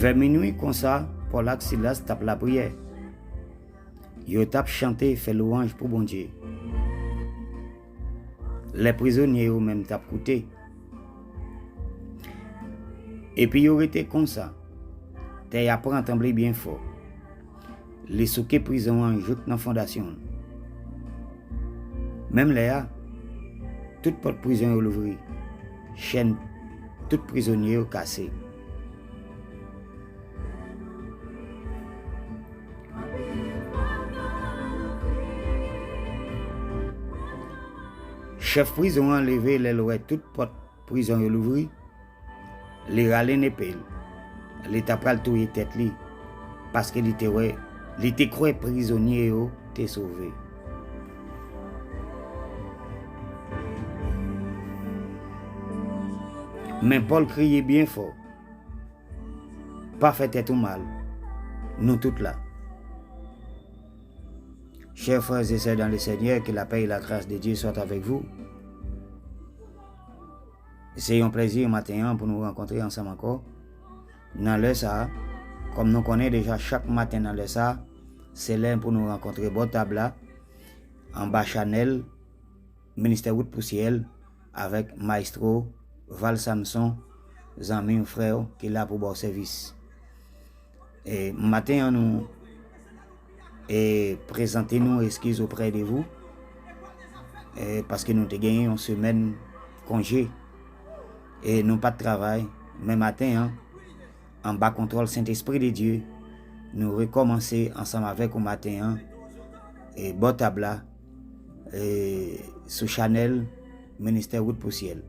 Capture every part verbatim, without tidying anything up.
Vè minwi konsa, Pòl ak Silas t ap lapriyè. Yo t ap chante, fè lwanj pou Bondye. Lè prizonye yo menm t ap koute. Epi yo rete konsa. Tè a pran tranble byen fò. Li souke prizon an jouk nan fondasyon l. Menm lè a, tout pòt prizon yo louvri. Chèn tout prizonye yo kase. Chèf prizon an leve lè l wè tout pòt prizon yo louvri. Li rale nepe l. Li ta pral touye tèt li, paske li te wè, li te kwè prizonye yo te sove. Men Pòl kriye byen fò, "Pa fè tèt ou mal, nou tout la." Chers frères et sœurs dans le Seigneur, que la paix et la grâce de Dieu soient avec vous. Se yon plezi maten an pou nou rankontre ansanm ankò. Nan lè sa a, kòm nou konnen deja, chak maten nan lè sa a, se lè pou nou rankontre bò tab la, anba chanèl Ministè Wout pou Syèl, avèk Maestro Val Samson, zanmi w, frè w, ki la pou ba w sèvis. E maten an, nou e prezante nou eskiz oprè de vou, e paske nou te genyen yon semèn konje, e nou pa t travay. Men maten an, anba kontwòl Sentespri de Dye, nou rekòmanse ansanm avèk ou maten an, e bò tab la, e sou chanèl Ministè Wout pou Syèl.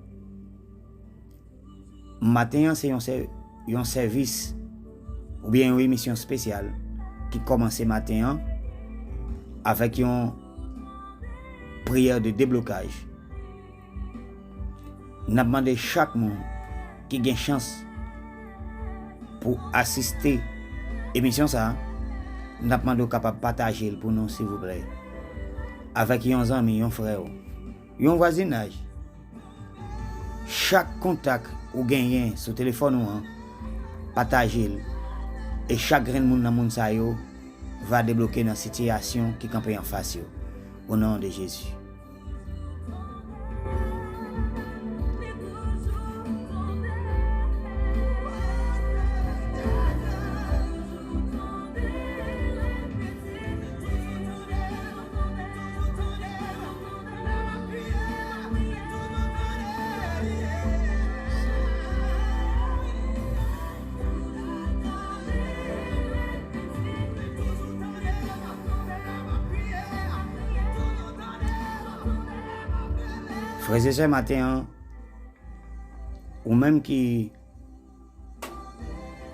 Maten an, se yon sè-, yon sèvis oubyen yon emisyon espesyal ki kòmanse maten an avèk yon priyè de deblokaj. N ap mande chak moun ki gen chans pou asiste emisyon sa a, n ap mande w kapab pataje l pou nou, silvouplè, avèk yon zanmi, yon frè w, yon vwazinaj. Chak kontak ou genyen sou telefòn ou an, pataje l. E chak grenn moun nan moun sa yo va debloke nan sitiyasyon ki kanpe anfas yo. O non de Jezi. Frè e sè, maten an, ou menm ki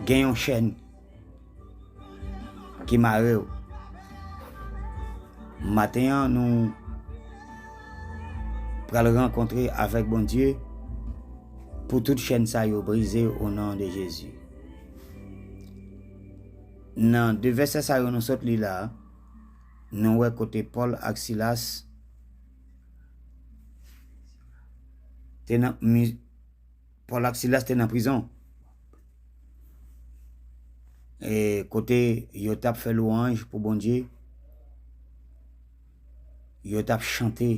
gen yon chèn ki mare w, maten an, nou pral rankontre avèk Bondye pou tout chèn sa yo brize o non de Jezi. Nan de vèsè sa yo nou sot li la a, nou wè kote Pòl ak Silas te nan mi-, Pòl ak Silas te nan prizon. E kote yo t ap fè lwanj pou Bondye, yo t ap chante,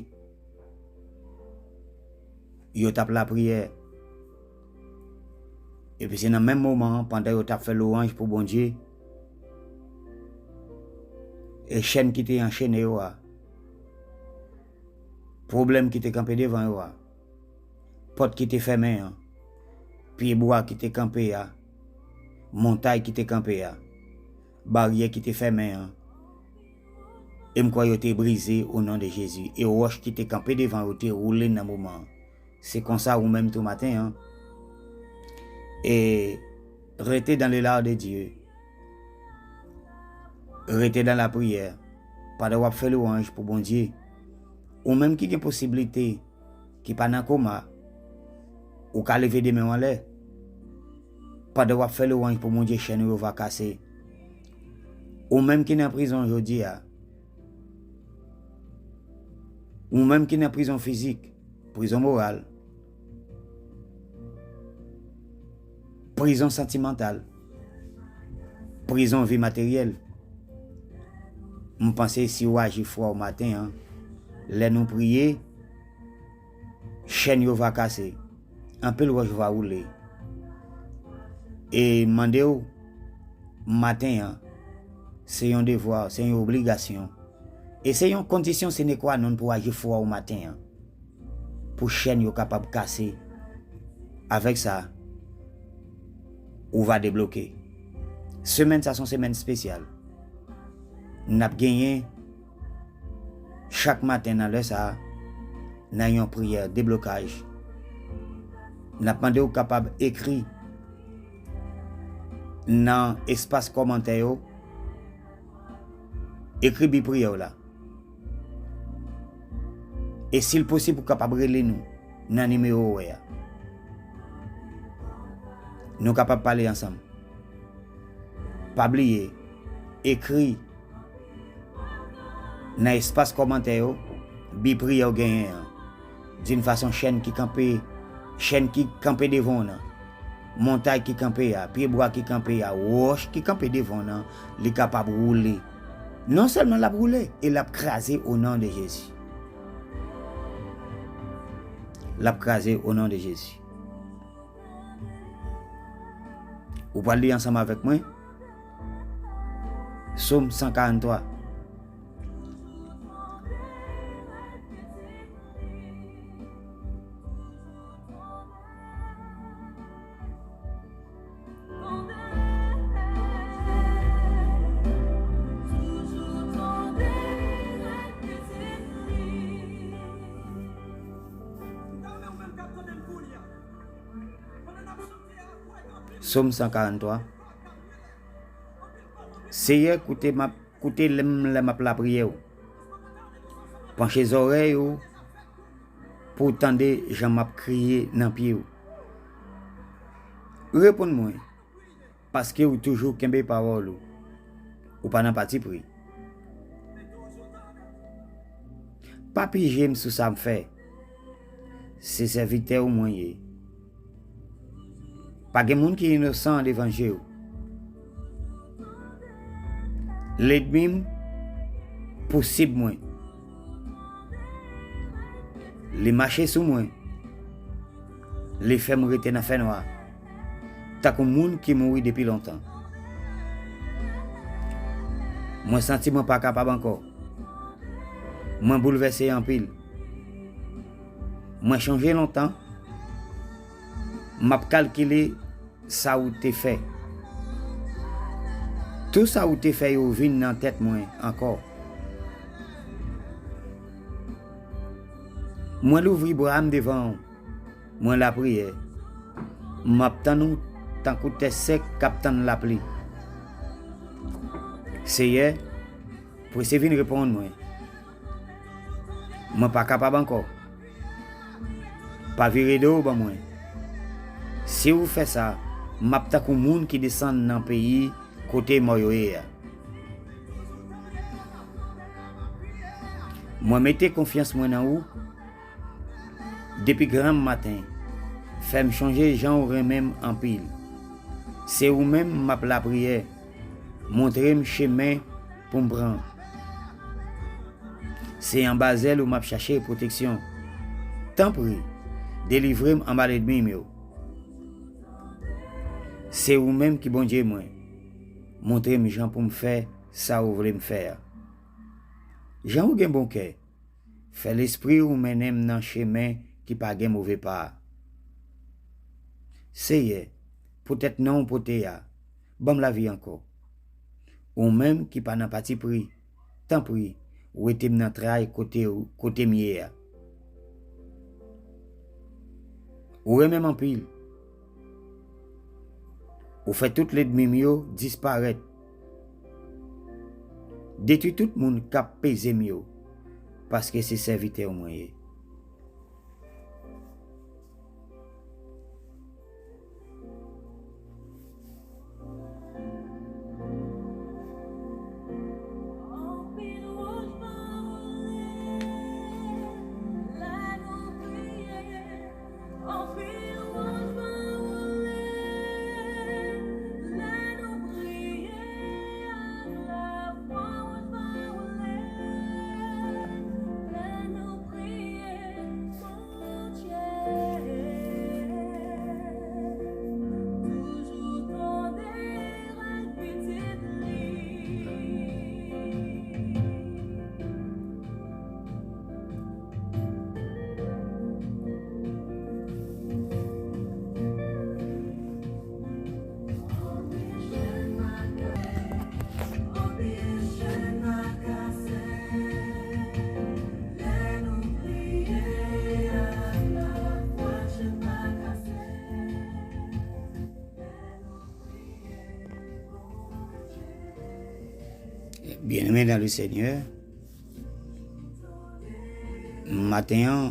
yo t ap lapriyè. Epi se nan menm moman an, pandan yo t ap fè lwanj pou Bondye, e chèn ki te anchene yo a, pwoblèm ki te kanpe devan yo a, pòt ki te fèmen an, pyebwa ki te kanpe a, montay ki te kanpe a, baryè ki te fèmen an, e m kwè yo te brize o non de Jezi, e wòch ki te kanpe devan yo te woule nan moman an. Se konsa ou menm tou maten an. E rete dans le lard de Dieu. Rete dans la prière. Pandan w ap fè lwanj pou Bondye. Ou menm ki gen posiblite, ki pa nan koma, ou ka leve de men w anlè. Pandan w ap fè lwanj pou Bondye, chèn ou yo va kase. Ou menm ki nan prizon jodi a, ou menm ki nan prizon fizik, prizon moral, prizon santimantal, Prizon vi materyèl. M panse si w aji fwa w maten an, lè nou priye, chèn yo va kase. Anpil wòch va woule. E m mande w, maten an, se yon devwa, se yon obligasyon. E se yon kondisyon sine kwa non pou w aji fwa w maten an. Pou chèn yo kapab kase. Avèk sa, ou va debloke. Semèn sa se yon semèn espesyal. N ap genyen chak maten nan lè sa a, nan yon priyè deblokaj. N ap mande w kapab ekri nan espas kòmantè yo, ekri bi priyè w la. E si l posib, ou kapab rele nou nan nimewo ou wè a. Nou kapab pale ansanm. Pa bliye, ekri nan espas kòmantè yo, bi priyè w genyen an. D'une façon, chèn ki kanpe, chèn ki kanpe devan w nan, montay ki kanpe a, pyebwa ki kanpe a, wòch ki kanpe devan w nan, li kapab woule. Non sèlman l ap woule, e l ap kraze o non de Jezi. L ap kraze o non de Jezi. Ou pral li ansanm avèk mwen. Sòm san karanntwa. Sòm san karanntwa. Seyè, koute m ap, koute lè m, lè m ap lapriyè w. Panche zòrèy ou pou w tande jan m ap kriye nan pye w. Reponn mwen, paske ou toujou kenbe pawòl ou. Ou pa nan patipri. Pa pije m sou sa m fè. Se sèvitè w mwen ye. Pa gen moun ki inosan devan je w. Lènmi m pousib mwen. Li mache sou mwen. Li fè m rete nan fènwa, tankou moun ki mouri depi lontan. Mwen santi mwen pa kapab ankò. Mwen boulvèse anpil. Mwen chonje lontan. M ap kalkile sa ou te fè. Tout sa ou te fè yo vin nan tèt mwen ankò. Mwen louvri bra m devan w. Mwen lapriyè. M ap tann ou tankou tè sèk k ap tann lapli. Seyè, prese vin reponn mwen. Mwen pa kapab ankò. Pa vire do w ban mwen. Si w fè sa, m ap tankou moun ki desann nan peyi kote mò yo ye a. Mwen mete konfyans mwen nan ou depi granm maten. Fè m chonje jan w renmen m anpil. Se ou menm m ap lapriyè. Montre m chemen pou m pran. Se anba zèl ou m ap chache pwoteksyon. Tanpri, delivre m anba lènmi m yo. Se ou menm ki Bondye mwen. Montre m jan pou m fè sa ou vle m fè a. Jan ou gen bon kè, fè lespri ou mennen m nan chemen ki pa gen move pa a. Seyè, poutèt non w pote a, ban m lavi ankò. Ou menm ki pa nan patipri, tanpri, wete m nan tray kote, kote m ye a. Ou renmen m anpil. Ou fè tout lènmi m yo disparèt. Detwi tout moun k ap peze m yo, paske se sèvitè w mwen ye. Bien-aimés dans le Seigneur, maten an,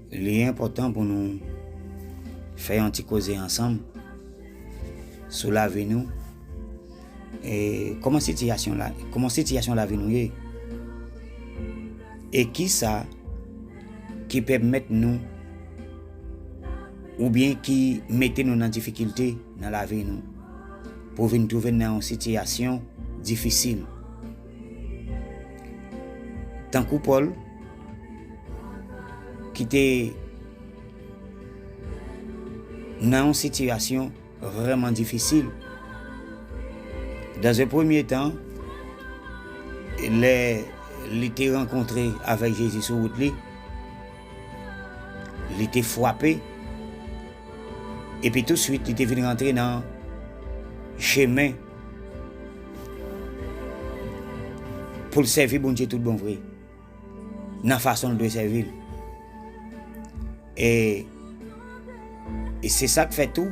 li enpòtan pou nou fè yon ti koze ansanm sou lavi nou. E kòman sitiyasyon la, kòman sitiyasyon lavi nou ye? E kisa ki pèmèt nou oubyen ki mete nou nan difikilte nan lavi nou, pou vin twouve n nan yon sitiyasyon difisil. Tankou Pòl, ki te nan yon sitiyasyon vrèman difisil. Dans un premier temps, lè li te rankontre avèk Jezi sou wout li, li te frape, epi touswit li te vin rantre nan chemen pou l sèvi Bondye tout bon vre, nan fason l dwe sèvi l. E, e se sa k fè tou,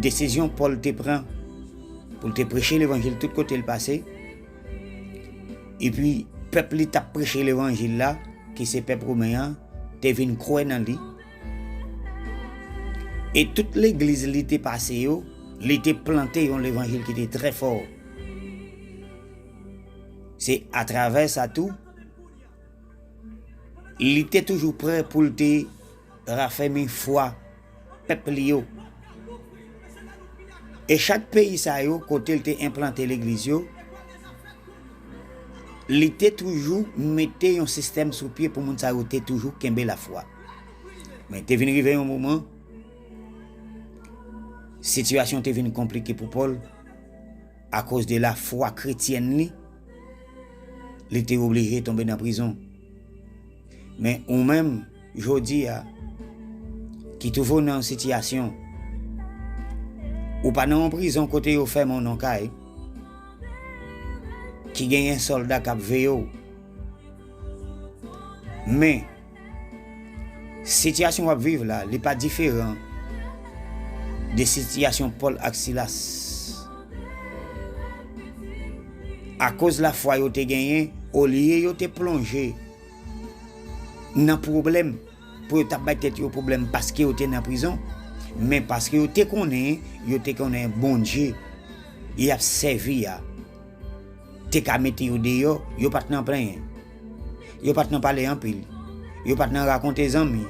desizyon Pòl te pran pou l te preche levanjil tout kote l pase, epi pèp li t ap preche levanjil la, ki se pèp women an, te vin kwè nan li. E tout legliz li te pase yo, li te plante yon levanjil ki te trè fò. Se atravè sa tou, li te toujou prè pou l te rafèmi fwa pèp li yo. E chak peyi sa yo, kote l te enplante legliz yo, li te toujou mete yon sistèm sou pye pou moun sa yo te toujou kenbe lafwa. Men te vin rive yon moman, sitiyasyon te vin konplike pou Pòl, akoz de lafwa kretyèn li, li te oblije tonbe nan prizon. Men ou menm, jodi a, ki twouve w nan yon sitiyasyon, ou pa nan yon prizon kote yo fèmen w nan kay, ki genyen sòlda k ap veye w. Men, sitiyasyon w ap viv la, li pa diferan de sitiyasyon Pòl ak Silas. Akoz lafwa yo te genyen, olye yo te plonje nan pwoblèm, pou yo t ap bay tèt yo pwoblèm paske yo te nan prizon, men paske yo te konnen, yo te konnen Bondye y ap sèvi a te ka mete yo deyò, yo pa t nan plenyen. Yo pa t nan pale anpil. Yo pa t nan rakonte zanmi.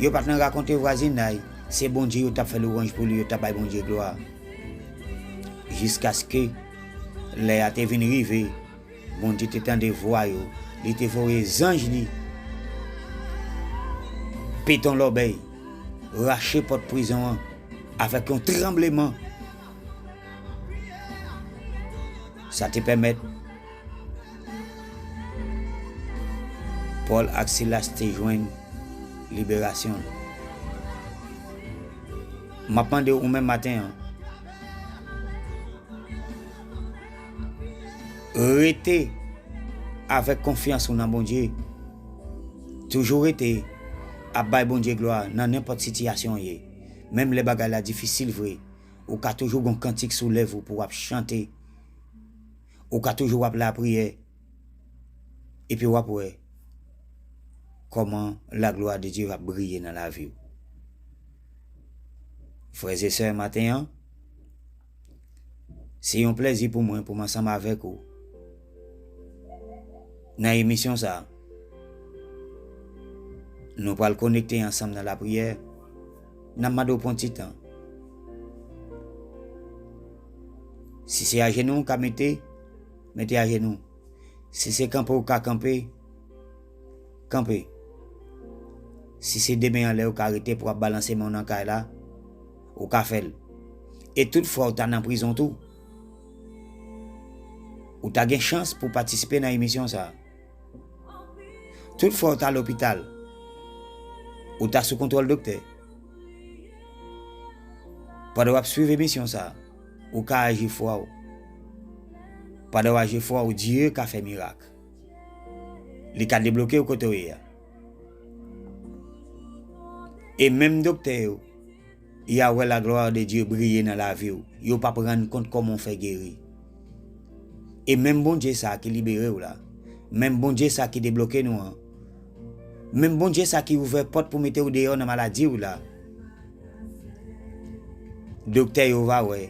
Yo pa t nan rakonte vwazinay. Se Bondye yo t ap fè lwanj pou li, yo t ap bay Bondye glwa. Jiskaske lè a te vin rive, Bondye te tande vwa yo. Li te voye zanj li pete yon lòbèy, rache pòt prizon an avèk yon tranbleman. Sa te pèmèt Pòl ak Silas te jwenn liberasyon. M ap mande w, ou menm maten an, rete avèk konfyans ou nan Bondye. Toujou rete ap bay Bondye glwa nan nenpòt sitiyasyon w ye. Menm lè bagay la difisil vre, ou ka toujou gon kantik sou lèv ou pou w ap chante. Ou ka toujou ap lapriyè. Epi w ap wè kòman la gloire de Dieu ap briye nan lavi w. Frè e sè, maten an, se yon plèzi pou mwen pou m ansanm avèk ou nan emisyon sa a. Nou pral konekte ansanm nan lapriyè. N ap mande w pran ti tan. Si se ajenou w ka mete, mete ajenou. Si se kanpe w ka kanpe, kanpe. Si se de men anlè w ka rete pou w ap balanse men w nan kay la, ou ka fè l. E tout fwa w ta nan prizon tou, ou ta gen chans pou w patisipe nan emisyon sa a. Tout fwa w ta lopital, ou ta sou kontwòl doktè. Pandan w ap swiv emisyon sa a, ou ka aji fwa w. Pandan w aji fwa w, Dye ka fè mirak. Li ka debloke w kote w ye a. E menm doktè yo, y a wè la gloire de Dieu briye nan lavi w. Yo p ap rann kont kòman w fè geri. E menm Bondye sa a ki libere w la, menm Bondye sa a ki debloke nou an, menm Bondye sa a ki ouvè pòt pou mete w deyò nan maladi w la, doktè yo va wè,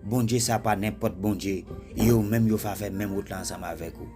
Bondye sa a pa nenpòt Bondye, yo menm yo va fè menm wout la ansanm avèk ou.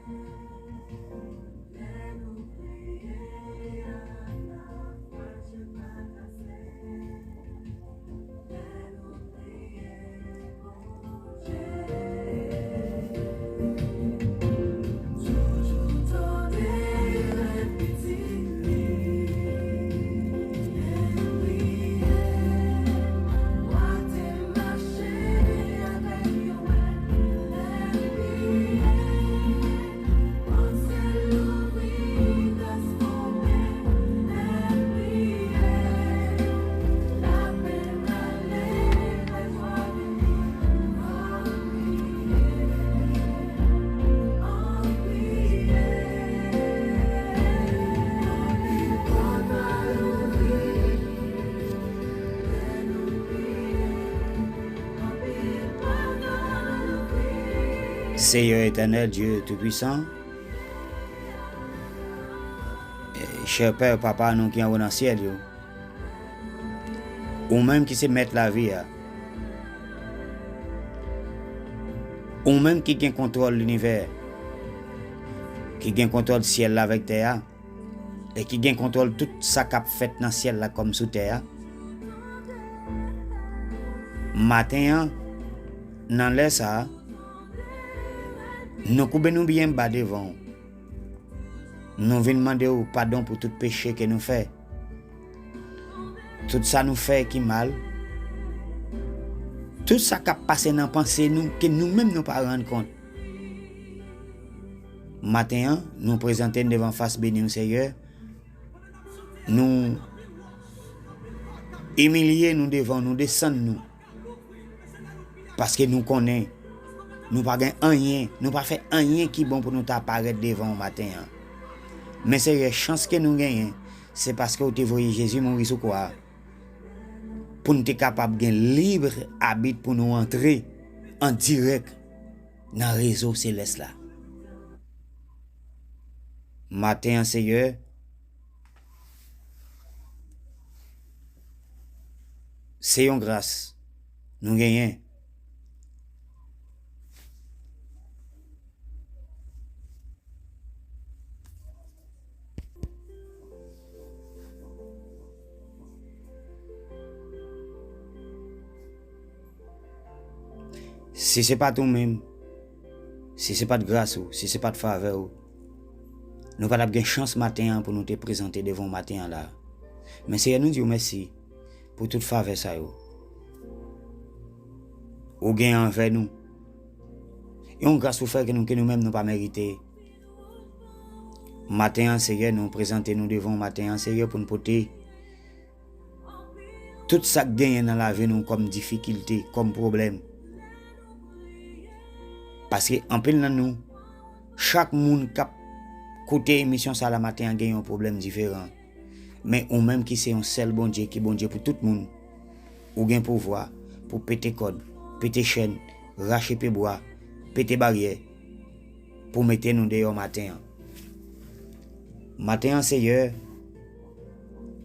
Seyè Etènèl, Dye Toupisan, chè Pè, Papa nou ki anwo nan syèl yo, ou menm ki se Mèt lavi a, ou menm ki gen kontwòl linivè, ki gen kontwòl syèl la avèk tè a, e ki gen kontwòl tout sa k ap fèt nan syèl la kòm sou tè a. Maten an, nan lè sa a, nou koube nou byen ba devan w. Nou vin mande w padon pou tout peche ke nou fè. Tout sa nou fè ki mal. Tout sa k ap pase nan panse nou, ke nou menm nou pa rann kont. Maten an, nou prezante n devan fas beni w, Seyè. Nou imilye nou devan w, nou desann nou. Paske nou konnen nou pa gen anyen, nou pa fè anyen ki bon pou nou ta parèt devan w maten an. Men Seyè, chans ke nou genyen, se paske w te voye Jezi mouri sou kwa a, pou n te kapab gen lib abit pou nou antre an dirèk nan rezo selès la. Maten an, Seyè, se yon gras nou genyen. Si se pa t ou menm, si se pa t gras ou, si se pa t favè ou, nou pa t ap gen chans maten an pou nou te prezante devan w maten an la. Men Seyè, nou di w mèsi pou tout favè sa yo ou gen anvè nou. Yon gras ou fè ke nou, ke nou menm nou pa merite. Maten an, Seyè, nou prezante nou devan w maten an, Seyè, pou n pote tout sa k genyen nan lavi nou kòm difikilte, kòm pwoblèm. Paske anpil nan nou, chak moun k ap koute emisyon sa la maten an gen yon pwoblèm diferan. Men ou menm ki se yon sèl Bondye, ki Bondye pou tout moun, ou gen pouvwa pou pete kòd, pete chèn, rache pyebwa, pete baryè, pou mete nou deyò maten an. Maten an, Seyè,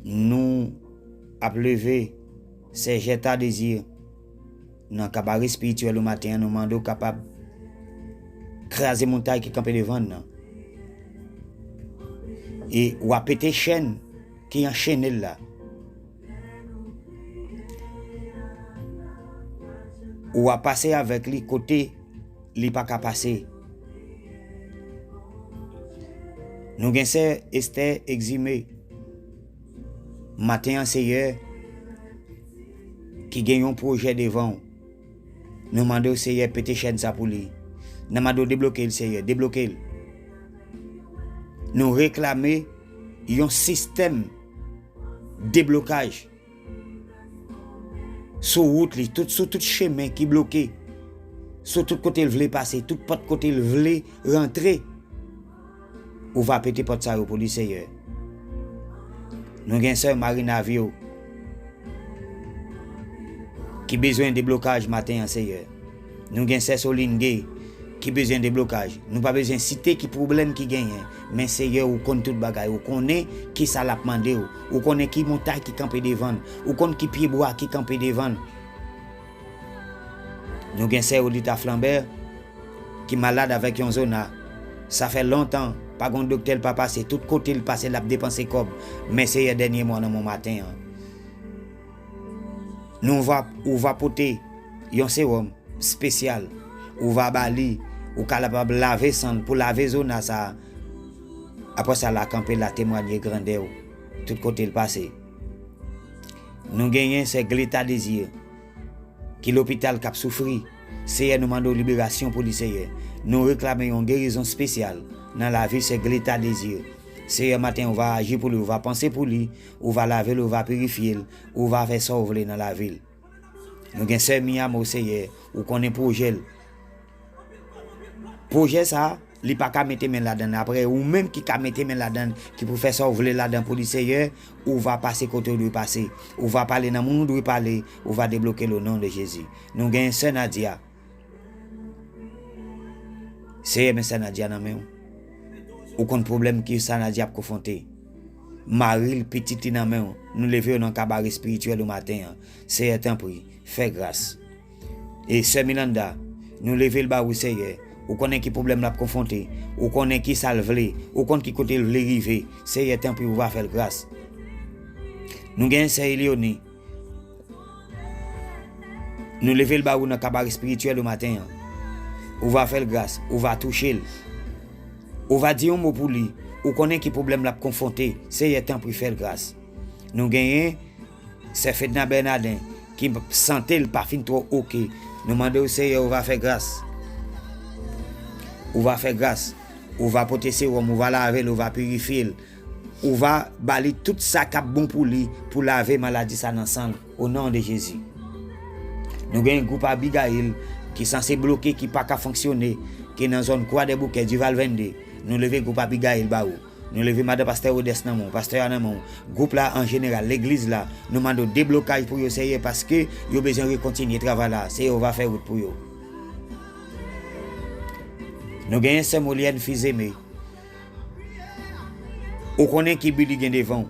nou ap leve Sè Jèta Dezi nan kabare espirityèl ou maten an, nou mande w kapab kraze montay ki kanpe devan n nan. E w a pete chèn ki anchene l la. W a pase avèk li kote li pa ka pase. Nou gen sè Esther Exumé. Maten an, Seyè, ki gen yon pwojè devan w. Nou mande w, Seyè, pete chèn sa pou li. Nou mande w debloke l, Seyè, debloke l. Nou reklame yon sistèm deblokaj sou wout li, tout, sou tout chemen ki bloke, sou tout kote l vle pase, tout pòt kote l vle rantre. Ou va pete pòt sa yo pou li, Seyè. Nou gen sè Marina Vio ki bezwen deblokaj maten an, Seyè. Nou gen sè Soline Gay ki bezwen deblokaj. Nou pa bezwen site ki pwoblèm ki genyen. Men Seyè, ou konn tout bagay. Ou konnen ki sa l ap mande w. Ou konnen ki montay ki kanpe devan l. Ou konn ki pyebwa ki kanpe devan l. Nou gen sè Olita Flambert ki malad avèk yon zona. Sa fè lontan, pa gon doktè l pa pase. Tout kote l pase, l ap depanse kòb. Men Seyè, dènye mo a nan men w maten an. Nou va, ou va pote yon sewòm espesyal. Ou va ba li, ou kapab lave san l pou lave zona sa a. Apre sa, l a kanpe, l a temwanye grandè w tout kote l pase. Nou genyen sè Gleta Désir ki lopital k ap soufri. Seyè, nou mande w liberasyon pou li, Seyè. Nou reklame yon gerizon espesyal nan lavi sè Gleta Désir. Seyè, maten, ou va aji pou li, ou va panse pou li, ou va lave l, ou va pirifye l, ou va fè sa w vle nan lavi l. Nou gen sè Miyamo, Seyè, ou konnen pwojè l. Pwojè sa a, li pa ka mete men ladan l. Apre, ou menm ki ka mete men ladan l, ki pou fè sa w vle ladan pou li, Seyè, ou va pase kote w dwe pase. Ou va pale nan moun ou dwe pale, ou va debloke l o non de Jezi. Nou gen sè Nadia. Seyè, men sè Nadia nan men w. Ou konn pwoblèm ki sa Nadia ap konfwonte. Mari l, pitit li nan men w. Nou leve yo nan kabare espirityèl ou maten an. Seyè, tanpri, fè gras. E sè Milanda, nou leve l ba ou, Seyè. Ou konnen ki pwoblèm l ap konfwonte. Ou konnen ki sa l vle. Ou konn ki kote l vle rive. Seyè, tanpri, ou va fè l gras. Nou gen sè Elioni. Nou leve l ba ou nan kabare espirityèl ou maten an. Ou va fè l gras. Ou va touche l. Ou va di yon mo pou li. Ou konnen ki pwoblèm l ap konfwonte. Seyè, tanpri, fè l gras. Nou genyen sè Fedna Bernardin ki sante l pa fin twò oke. Nou mande w, Seyè, ou va fè gras. Ou va fè gras. Ou va pote sewòm, ou va lave l, ou va pirifye l. Ou va ba li tout sa k ap bon pou li, pou lave maladi sa nan san l, o non de Jezi. Nou gen gwoup Abigayil ki sanse bloke, ki pa ka fonksyone, ki nan zòn Kwadèboukè, Dival vennde. Nou leve gwoup Abigayil ba ou. Nou leve madan pastè Rodès nan men w, pastè a nan men w. Gwoup la an jeneral, legliz la, nou mande w deblokaj pou yo, Seyè, paske yo bezwen rekontinye travay la. Seyè, ou va fè wout pou yo. Nou genyen sè Molyèn Fizeme. Ou konnen ki bi li gen devan w.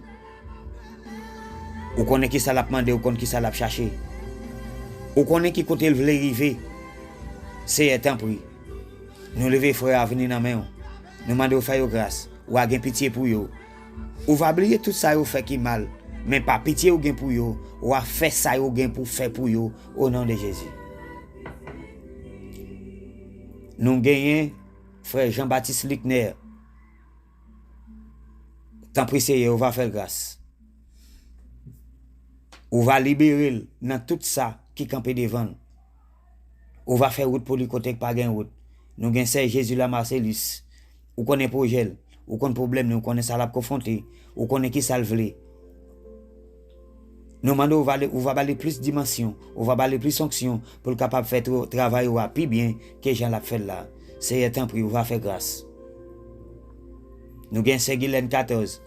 Ou konnen ki sa l ap mande, ou konn ki sa l ap chache. Ou konnen ki kote l vle rive. Seyè, tanpri. Nou leve frè a vini nan men w. Nou mande w fè yo gras. W a gen pitye pou yo. Ou va bliye tout sa yo fè ki mal. Men pa pitye ou gen pou yo, w a fè sa yo gen pou fè pou yo, o non de Jezi. Nou genyen frè Jean Baptiste Luckner. Tanpri, Seyè, ou va fè l gras. Ou va libere l nan tout sa ki kanpe devan l. Ou va fè wout pou li kote k pa gen wout. Nou gen sè Jezi la Marcellus. Ou konnen pwojè l. Ou konn pwoblèm li. Ou konnen sa l ap konfwonte. Ou konnen ki sa l vle. Nou mande w, ou va, ou va ba li plis dimansyon. Ou va ba li plis onksyon pou l kapab fè tro-, travay ou a pi byen ke jan l ap fè l la. Seyè, tanpri, ou va fè gras. Nou gen sè Gilène katòz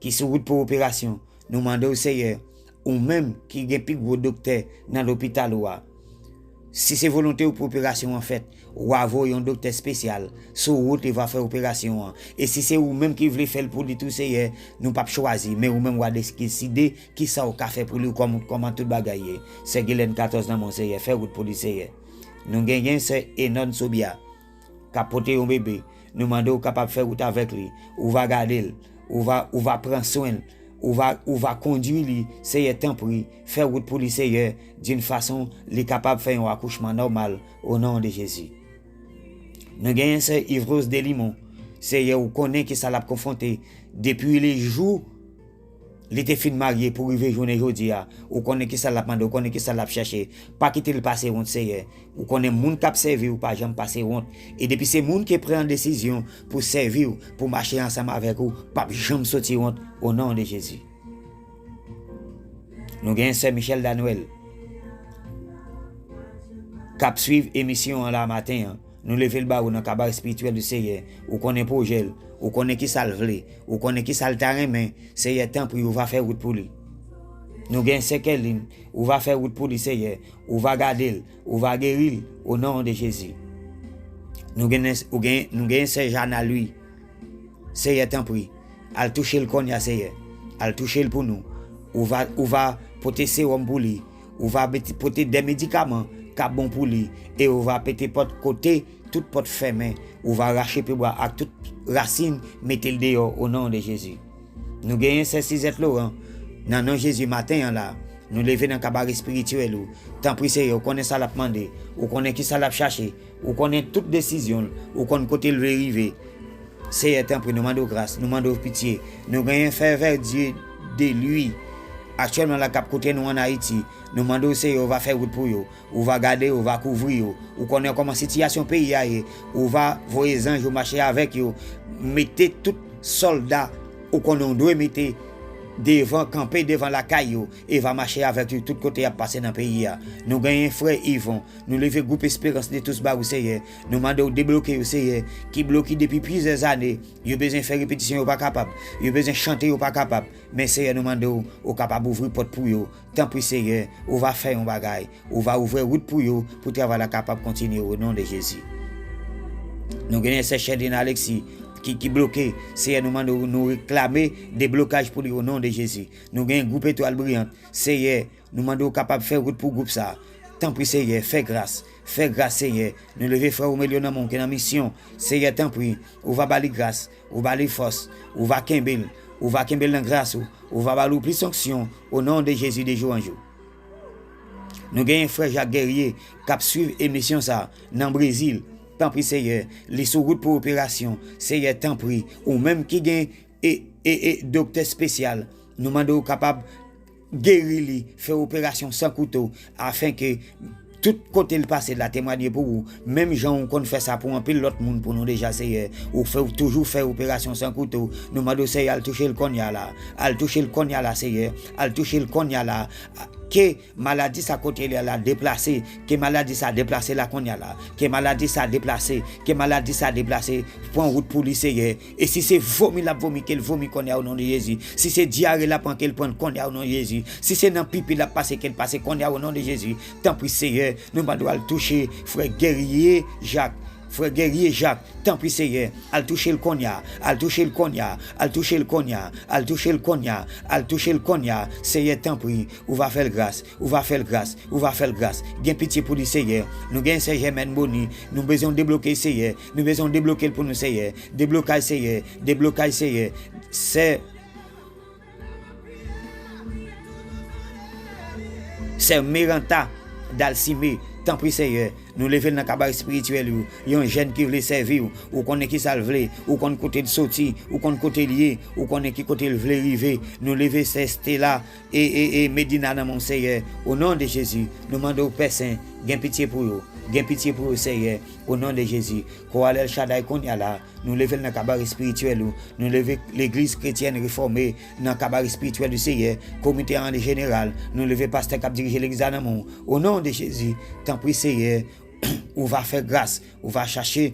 ki sou wout pou operasyon. Nou mande w, Seyè, ou menm ki gen pi gwo doktè nan lopital ou a, si se volonte w pou operasyon an fèt, w a voye yon doktè espesyal sou wout, li va fè operasyon an. E si se ou menm ki vle fè l pou li tou, Seyè, nou p ap chwazi, men ou menm w a deside ki sa w ka fè pou li, ou kòm, kòman tout bagay ye. Sè Gilène katòz nan men w, Seyè, fè wout pou li, Seyè. Nou genyen sè Enòn Sobya k ap pote yon bebe. Nou mande w kapab fè wout avèk li. Ou va gade l. Ou va, ou va pran swen l. Ou va, ou va kondui li. Seyè, tanpri, fè wout pou li, Seyè, d'une façon li kapab fè yon akouchman nòmal, o non de Jezi. Nou genyen sè Yvrose Delimon. Seyè, ou konnen ki sa l ap konfwonte depi le jou li te fin marye pou rive jounen jodi a. Ou konnen ki sa l ap mande, ou konnen ki sa l ap chache. Pa kite l pase wont, Seyè. Ou konnen moun k ap sèvi w pa janm pase wont. E depi se moun ki pran desizyon pou sèvi w, pou mache ansanm avèk ou, p ap janm soti wont, o non de Jezi. Nou gen sè Michèle Danwèl k ap swiv emisyon an la maten an. Nou leve l ba ou nan kabare espirityèl di Seyè. Ou konnen pwojè l. Ou konnen ki sa l vle. Ou konnen ki sa l ta renmen. Seyè, tanpri, ou va fè wout pou li. Nou gen sè Kèlin. Ou va fè wout pou li, Seyè. Ou va gade l. Ou va geri l. O non de Jezi. Nou gen, ou gen, nou gen sè Jana Lwi. Seyè, tanpri, al touche l kounye a, Seyè. Al touche l pou nou. Ou va, ou va pote sewòm pou li. Ou va mete, pote de medikaman k ap bon pou li. E ou va pete pòt kote tout pòt fèmen. Ou va rache pyebwa ak tout rasin, mete l deyò, o non de Jezi. Nou genyen sè Sizèt Loran. Nan non Jezi, maten an la, nou leve nan kabare espirityèl ou. Tanpri, Seyè, ou konnen sa l ap mande. Ou konnen ki sa l ap chache. Ou konnen tout desizyon l. Ou konn kote l vle rive. Seyè, tanpri, nou mande w gras, nou mande w pitye. Nou genyen frè Verdier de Louis, aktyèlman la k ap koute nou ann Ayiti. Nou mande w, Seyè, ou va fè wout pou yo. Ou va gade yo, ou va kouvri yo. Ou konnen kòman sitiyasyon peyi a ye. Ou va voye zanj ou mache avèk yo. Mete tout sòlda ou konnen w dwe mete devan, kanpe devan lakay yo, e va mache avèk yo tout kote y ap pase nan peyi a. Nou genyen frè Yvon. Nou leve gwoup Esperans de Tous ba ou, Seyè. Nou mande w debloke yo, Seyè, ki bloke depi plizyè zane. Yo bezwen fè repetisyon, yo pa kapab. Yo bezwen chante, yo pa kapab. Men, Seyè, nou mande w, ou kapab ouvri pòt pou yo. Tanpri, Seyè, ou va fè yon bagay. Ou va ouvri wout pou yo, pou travay la kapab kontinye, o non de Jezi. Nou genyen sè Chèdrine Alexis ki, ki bloke. Seyè, nou mande w, nou reklame deblokaj pou li, o non de Jezi. Nou genyen gwoup Etwal Briyant. Seyè, nou mande w kapab fè wout pou gwoup sa. Tanpri, Seyè, fè gras. Fè gras, Seyè. Nou leve frè Romelio nan men w ki nan misyon. Seyè, tanpri, ou va ba li gras, ou ba li fòs, ou va kenbe l, ou va kenbe l nan gras ou, ou va ba l ou plis onksyon, o non de Jezi, de jou an jou. Nou genyen frè Jak Guerrier k ap swiv emisyon sa a nan Brezil. Tanpri, Seyè, li sou wout pou operasyon. Seyè, tanpri, ou menm ki gen e, e, e doktè espesyal, nou mande w kapab geri li, fè operasyon san kouto, afenke tout kote l pase la temwanye pou ou, menm jan ou konn fè sa pou anpil lòt moun pou nou deja, Seyè. Ou fè, ou toujou fè operasyon san kouto. Nou mande w, Seyè, al touche l kounye a la. Al touche l kounye a la, Seyè. Al touche l kounye a la. Ke maladi sa kote li a la deplase. Ke maladi sa deplase la kounye a la. Ke maladi sa deplase. Ke maladi sa deplase. Pran wout pou li, Seyè. E si se vomi l ap vomi, ke l vomi kounye a, o non de Jezi. Si se dyare l ap pran, ke l pran l kounye a, o non de Jezi. Si se nan pipi l ap pase, ke l pase kounye a, o non de Jezi. Tanpri, Seyè, nou mande w al touche frè Guerrier Jacques. Frè Guerrier Jacques, tanpri, Seyè, al touche l kounye a, al touche l kounye a, al touche l kounye a, al touche l kounye a, al touche l kounye a. Seyè, tanpri, ou va fè l gras, ou va fè l gras, ou va fè l gras. Gen pitye pou li, Seyè. Nou gen sè Jèmèn Boni, nou bezwen w debloke, Seyè. Nou bezwen w debloke l pou nou, Seyè. Deblokaj, Seyè. Deblokaj, Seyè. Sè Sè Meranta Dalcime, tanpri, Seyè, nou leve l nan kabare espirityèl ou. Yon jèn ki vle sèvi w, ou konnen ki sa l vle, ou konn kote l soti, ou konn kote l ye, ou konnen ki kote l vle rive. Nou leve sè Stella e, e, e Medina nan men w, Seyè, o non de Jezi. Nou mande w, Pè Sen, gen pitye pou yo. Gen pitye pou yo, Seyè, o non de Jezi. Kowal El Shaddai kounye a la, nou leve l nan kabare espirityèl ou. Nou leve Legliz Kretyèn Refòme nan kabare espirityèl ou, Seyè. Komite an jeneral, nou leve pastè k ap dirije legliz la nan men w. O non de Jezi, tanpri, Seyè, ou va fè gras, ou va chache,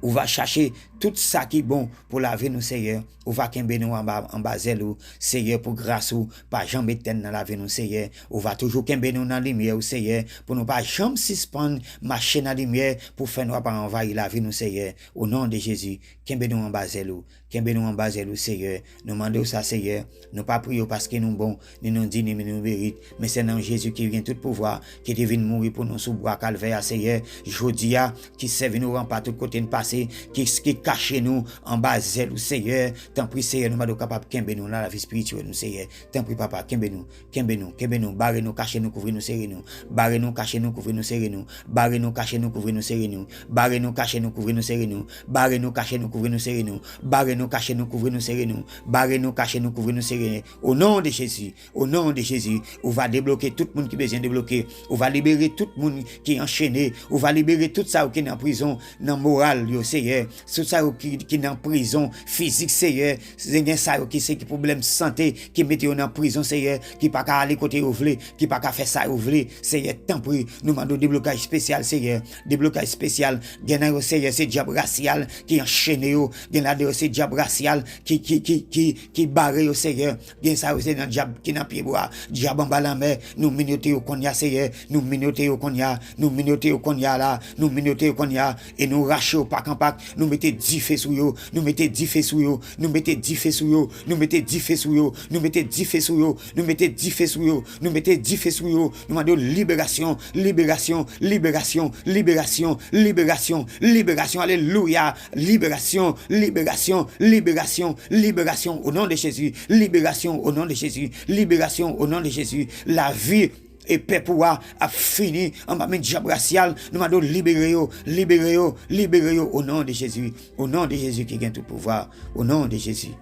ou va chache tout sa ki bon pou lavi nou, Seyè. Ou va kenbe nou anba, anba zèl ou, Seyè, pou gras ou pa janm etèn nan lavi nou, Seyè. Ou va toujou kenbe nou nan limyè ou, Seyè, pou nou pa janm sispann mache nan limyè, pou fènwa pa anvayi lavi nou, Seyè. O non de Jezi, kenbe nou anba zèl ou. Kenbe nou anba zèl ou, Seyè. Nou mande w sa, Seyè. Nou pa priye w paske nou bon, ni nou di, ni nou merit. Men se nan Jezi ki gen tout pouvwa, ki te vin mouri pou nou sou bwa Kalvè a, Seyè. Jodi a, ki sèvi nou ranpa tout kote n pase, ki, ki kache nou anba zèl ou, Seyè. Tanpri, Seyè, nou mande w kapab kenbe nou nan lavi espirityèl nou, Seyè. Tanpri, Papa, kenbe nou, kenbe nou, kenbe nou, bare nou, kache nou, kouvri nou, sere nou. Bare nou, kache nou, kouvri nou, sere nou. Bare nou, kache nou, kouvri nou, sere nou. Bare nou, kache nou, kouvri nou, sere nou. Bare nou, kache nou, kouvri nou, sere nou. Bare nou, kache nou, kouvri nou, sere nou. Bare nou, kache nou, kouvri nou, sere nou. O non de Jezi, o non de Jezi, ou va debloke tout moun ki bezwen debloke. Ou va libere tout moun ki anchene. Ou va libere tout sa yo ki nan prizon, nan moral yo, Seyè. Tout sa yo ki, ki nan prizon fizik, Seyè, gen sa yo ki se ki pwoblèm sante, ki mete yo nan prizon, Seyè, ki pa ka ale kote yo vle, ki pa ka fè sa yo vle, Seyè, tanpri, nou mande w deblokaj espesyal, Seyè, deblokaj espesyal, gen nan yo, Seyè, se dyab rasyal ki anchene yo, gen ladan yo, se dyab rasyal ki, ki, ki, ki, ki bare yo, Seyè, gen sa yo, se nan dyab ki nan pyebwa, dyab anba lanmè, nou menote yo kounye a, Seyè, nou menote yo kounye a, nou menote yo kounye a la, nou menote yo kounye a, e nou rache yo pak an pak, nou mete dife sou yo, nou mete dife sou yo, nou mete dife sou yo, nou mete dife sou yo, nou mete dife sou yo, nou mete dife sou yo, nou mete dife sou yo, nou mande yo liberasyon, liberasyon, liberasyon, liberasyon, liberasyon, liberasyon, alelouya, liberasyon, liberasyon, liberasyon, liberasyon, o non de Jezi, liberasyon, o non de Jezi, liberasyon, o non de Jezi, lavi e pèp ou a ap fini anba men dyab rasyal, nou mande w libere yo, libere yo, libere yo, o non de Jezi, o non de Jezi ki gen tout pouvwa, o non de Jezi.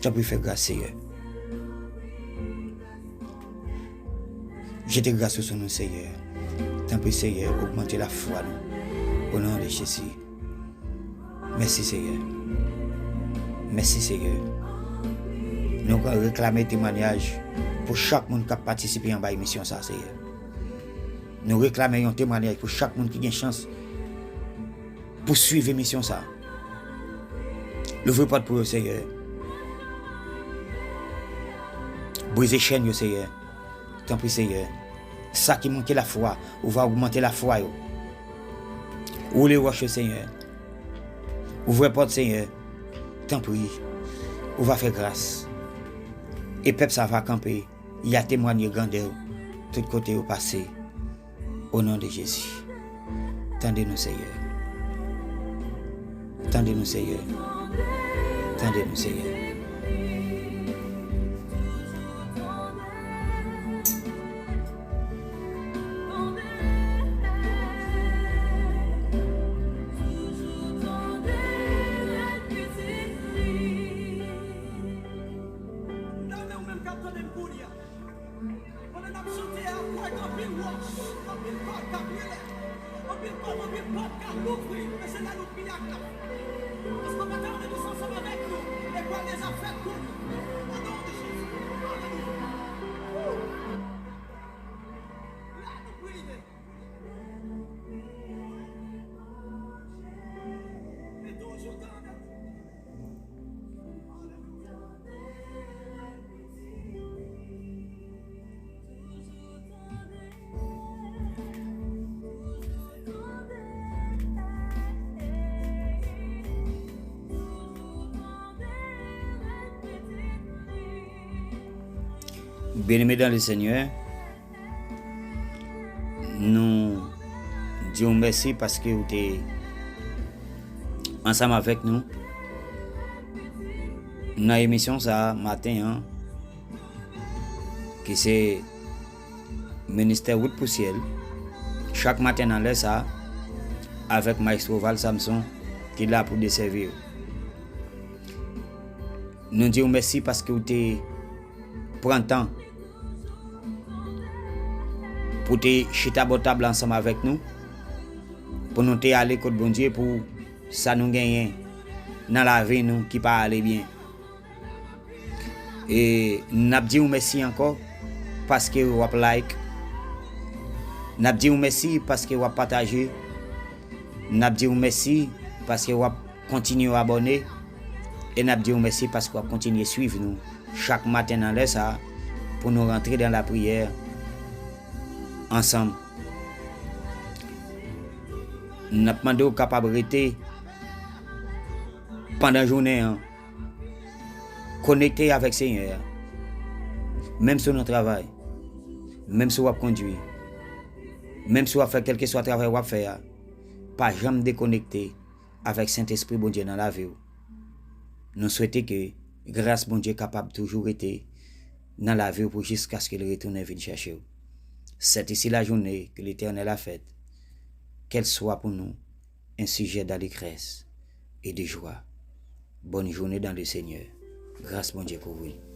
Tanpri fè gras, Seyè. Jete gras ou sou nou, Seyè. Tanpri, Seyè, ogmante lafwa nou. O non de Jezi. Mèsi, Seyè. Mèsi, Seyè. Nou ka reklame temwanyaj pou chak moun k ap patisipe anba emisyon sa, Seyè. Nou reklame yon temwanyaj pou chak moun ki gen chans pou swiv emisyon sa. Louvri pòt pou yo, Seyè. Brize chèn yo, Seyè. Tanpri, Seyè. Sa ki manke lafwa, ou va ogmante lafwa yo. Woule wòch yo, Seyè. Ouvè pòt, Seyè. Tanpri, ou va fè gras. E pèp sa va kanpe, y a temwanye grandè w tout kote yo pase. O non de Jezi. Tande nou, Seyè. Tande nou, Seyè. Tande nou, Seyè. Pandan n ap chante a, kwè gen anpil wòch, anpil pòt k ap rele, anpil pòt, anpil pòt k ap louvri, men se la nou kriye ak la. Paske w pa ta antre tous ansanm avèk nou, e pral deja fèt pou nou. O non de Jezi. Alelouya. La nou priye. E toujou tande. Byeneme dan le Senyè, nou di w mèsi paske w te ansanm avèk nou nan emisyon sa a maten an, ki se Ministè Wout pou Syèl, chak maten nan lè sa a, avèk Maestro Val Samson, ki la pou desèvi w. Nou di w mèsi paske w te pran tan pou te chita bò tab la ansanm avèk nou, pou nou te ale kot Bondye pou sa nou genyen nan lavi nou ki pa ale byen. E n ap di w mèsi ankò paske w ap like. N ap di w mèsi paske w ap pataje. N ap di w mèsi paske w ap kontinye abòne. E n ap di w mèsi paske w ap kontinye swiv nou chak maten nan lè sa a pou nou rantre dan lapriyè ansanm. N ap mande w kapab rete pandan jounen an, konekte avèk Senyè a. Menm si w nan travay, menm si w ap kondui, menm si w ap fè kèlkeswa travay w ap fè a, pa janm dekonekte avèk Sentespri Bondye nan lavi w. Nou swete ke gras Bondye kapab toujou rete nan lavi w pou jiskaske l retounen vin chèche w. Sèt isi lajounen ke Letènèl a fèt, kèl swa pou nou un sujet d'allégresse et de joie. Bonne journée dans le Seigneur. Gras Bondye kouvri w.